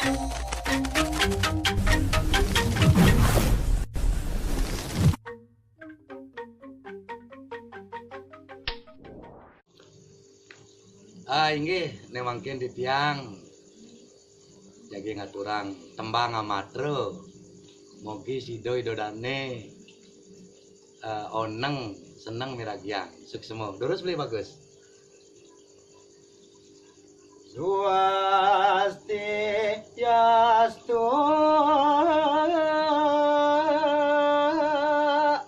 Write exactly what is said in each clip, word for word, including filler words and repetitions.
Ah, inggih, né mangkin titiang jagi ngaturang tembang amatra. Mugi sida Ida dané, eh, oneng, seneng miragiang. Suksma. Durus Beli Bagus. Swastiastu,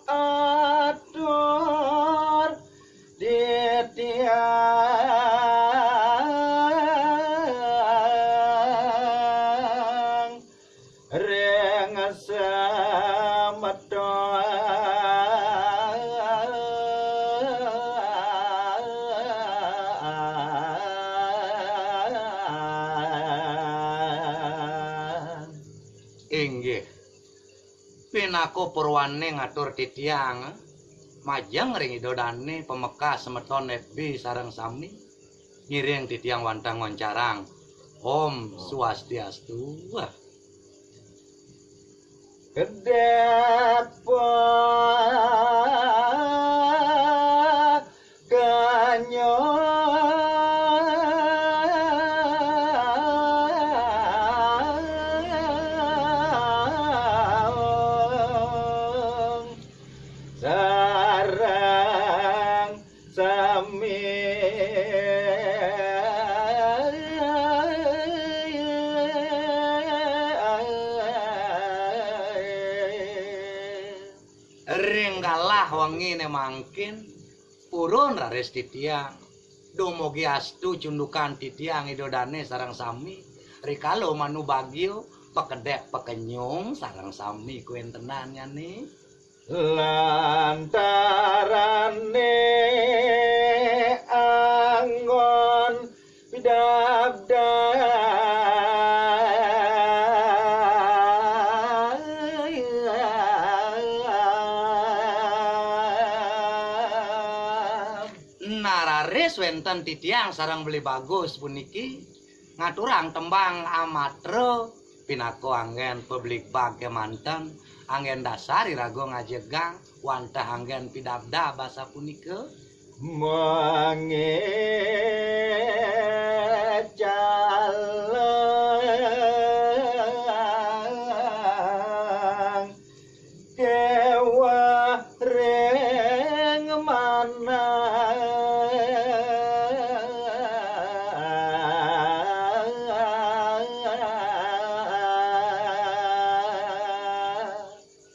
atur titiang ring semeton. Inggih. Pinaka purwaning atur titiang, majeng ring Ida Dané pamekas semeton F B sareng sami. Ngiring titiang wantah ngoncarang. Om Swastiastu. Kedék paganyong sareng sami. Ring galah wenginé mangkin, purun raris titiang. Dumugi astu cundukan titiang Ida Dané sareng sami. Rikala manubagya, pakedék pakenyung sareng sami kawéntenannyané. Lantarané anggon pidabdab. Nararis wénten titiang sareng Beli Bagus puniki ngaturang tembang amatra pinaka anggén pabligbaga manten, anggén dasar iraga ngajegang wantah anggén pidabdab asapunika. Mangécalang Déwa ring manah.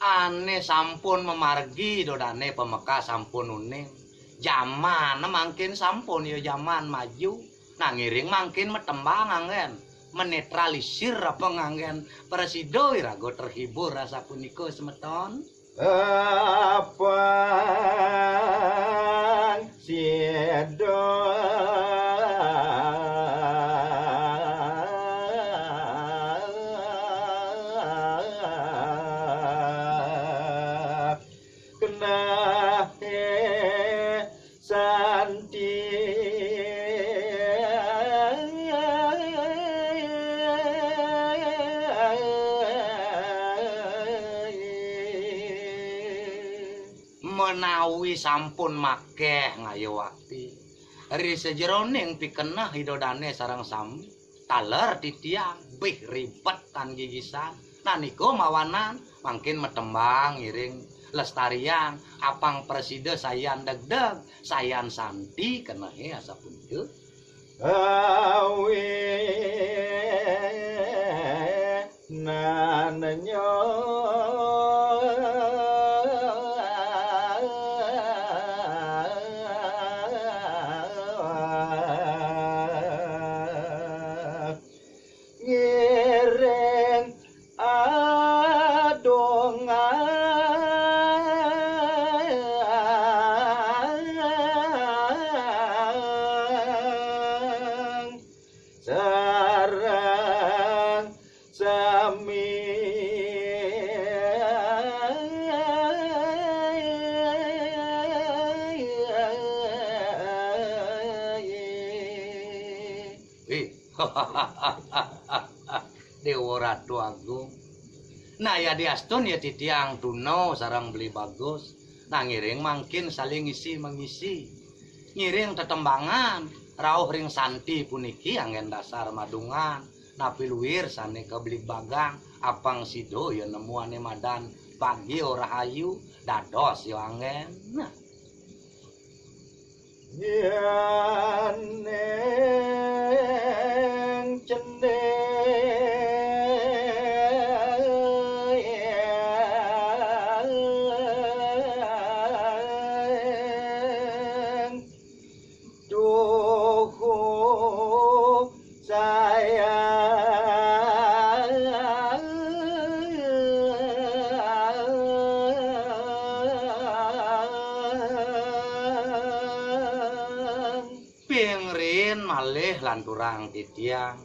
Ané sampun mamargi, Ida Dané pamekas sampun uning. Jaman mangkin sampun ya jaman maju. Nah, ngiring mangkin matembang anggén, manétralisir apa nganggén prasida iraga terhibur asapunika semeton. Apang sida keneh santi. Menawi sampun makéh ngayuwakti ri sajeroning pikeneh Ida Dané sareng sami, taler titiang bih ribet tan gigisan. Nah, nika mawanan mangkin matembang ngiring lestariang apang prasida sayan degdeg, sayan santi kenehé asapunika. Awi nanyo ngiring adongang sareng sami. Wih. Déwa Ratu Agung. Nah, yadiastun ya titiang tuna sareng Beli Bagus. Nah, ngiring mangkin saling isi mengisi. Ngiring tetembangan, rauh ring santi puniki anggén dasar madungan. Napi luir sané kabligbagang, apang sida ya nemu ané madan bagya rahayu, dados ya anggén. Nah. Yén ing cendéng tuhu sayang. Pingrin malih lanturang titiang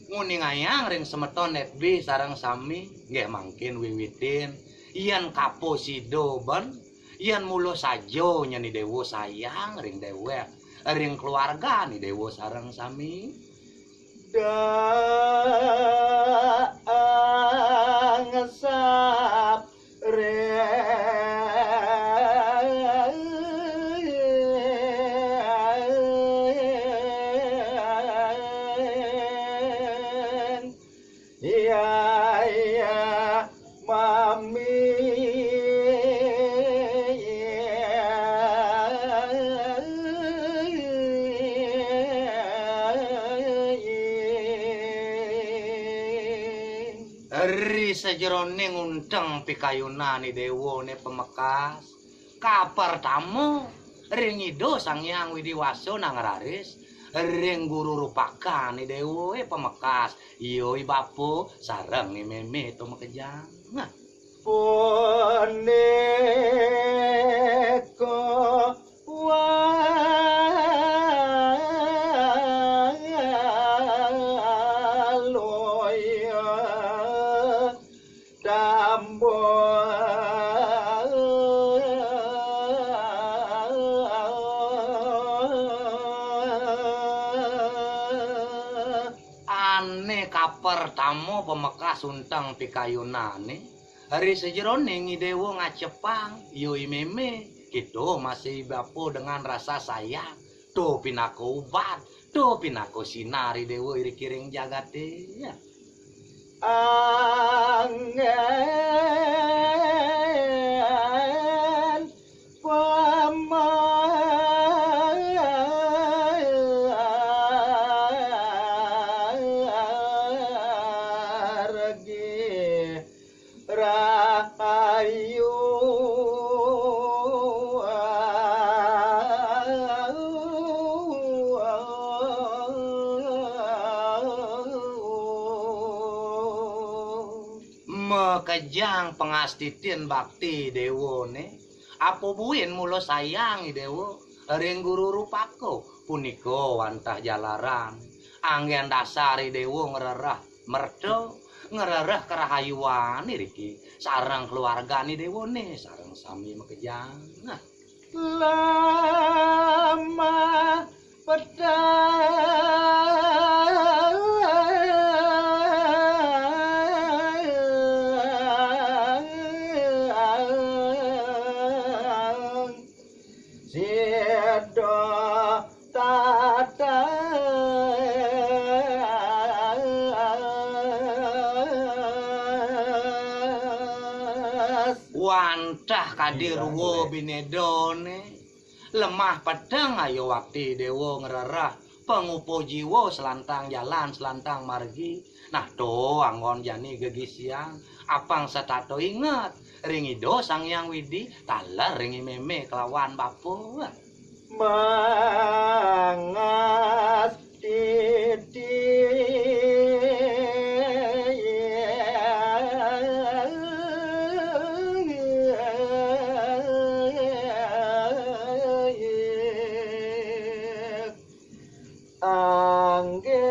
nguningayang ring semeton F B sareng sami, nggih mangkin wiwitin yén kapo sida ben, yén mula saja nyeni déwa sayang ring déwék, ring keluargane déwa sareng sami. Daang sap ring iya, iya, mami. Ri sajeroning unteng pikayunan I Déwa né pamekas, kapertama ring Ida Sang Hyang Widi Wasa nang raris, ring guru rupakan I Déwa é pamekas, iya I Bapa sareng I Mémé to makejang. Nah. Punika waloya tambah. Ané kapertama pamekas unteng pikayunané, ri sajeroning I Déwa ngacepang, ya I Mémé, kita masih bapa dengan rasa sayang. To pinaka ubat, to pinaka sinar I Déwa iriki ring jagaté. Anggén pamargi rahayu. Makejang pangastitin bakti déwané, apa buin mula sayang I Déwa ring guru rupaka, punika wantah jalaran anggén dasar I Déwa ngrereh merta, ngrereh karahayuan iriki sareng keluargane déwané sareng sami makejang. Nah. Lemah petang sida tatas. Wantah kadi rua binédané, lemah peteng ayo wakti Déwa ngrereh pangupa jiwa selantang jalan, selantang margi. Nah, to anggon jani gegisian, apang setata inget ring Ida Sang Hyang Widi, taler ring I Mémé kelawan Bapa. Mangas titi. Anggén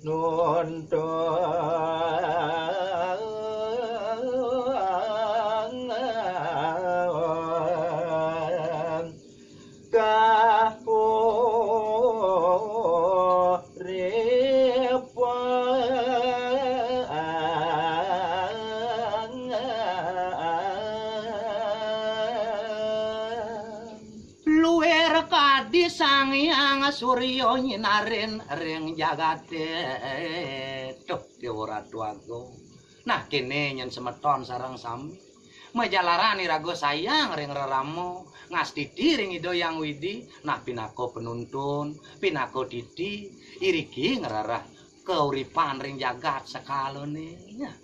nuntung Di Sang Hyang Surya nyinarin ring jagate. Tuh, Dewa Ratu Agung. Nah, kene nyen semeton sareng sami. Majalaran iraga sayang ring rerama, ngastiti ring Ida Hyang Widi, nah pinaka penuntun, pinaka titi, iriki ngrereh kauripan ring jagat sekalane. Nah,